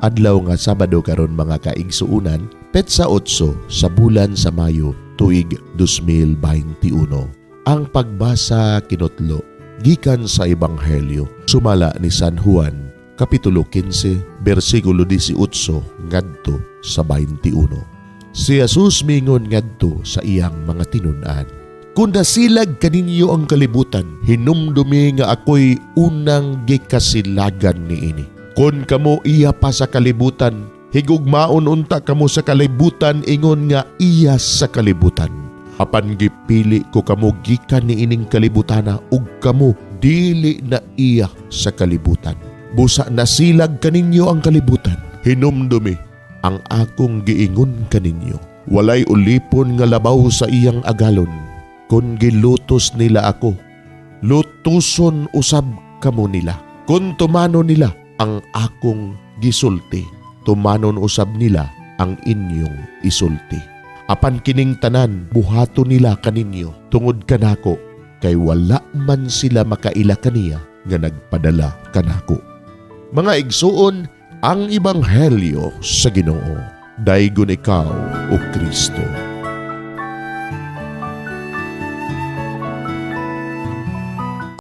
Adlaw nga Sabado karon, mga kaigsuunan, petsa 8 sa bulan sa Mayo, tuig 2021. Ang pagbasa kinutlo gikan sa Ebanghelyo sumala ni San Juan, Kapitulo 15, bersikulo 18 ngadto sa 21. Si Jesus mingon ngadto sa iyang mga tinun-an, "Kung nasilag kaninyo ang kalibutan, hinumdumi nga ako'y unang gikasilagan niini. Kung kamo iya pa sa kalibutan, higugmaon unta kamo sa kalibutan ingon nga iya sa kalibutan. Apan gipili ko kamo gikan niining kalibutana ug kamo dili na iya sa kalibutan. Busa nasilag kaninyo ang kalibutan. Hinumdumi ang akong giingon kaninyo. Walay ulipon nga labaw sa iyang agalon. Kung gilutos nila ako, lutuson usab kamo nila. Kung tumano nila ang akong gisulti, tumanon usab nila ang inyong isulti. Apan kining tanan buhaton nila kaninyo tungod kanako, kay wala man sila makaila kaniya nga nagpadala kanako." Mga igsuon, ang ebanghelyo sa Ginoo. Daygon ikaw, O Kristo.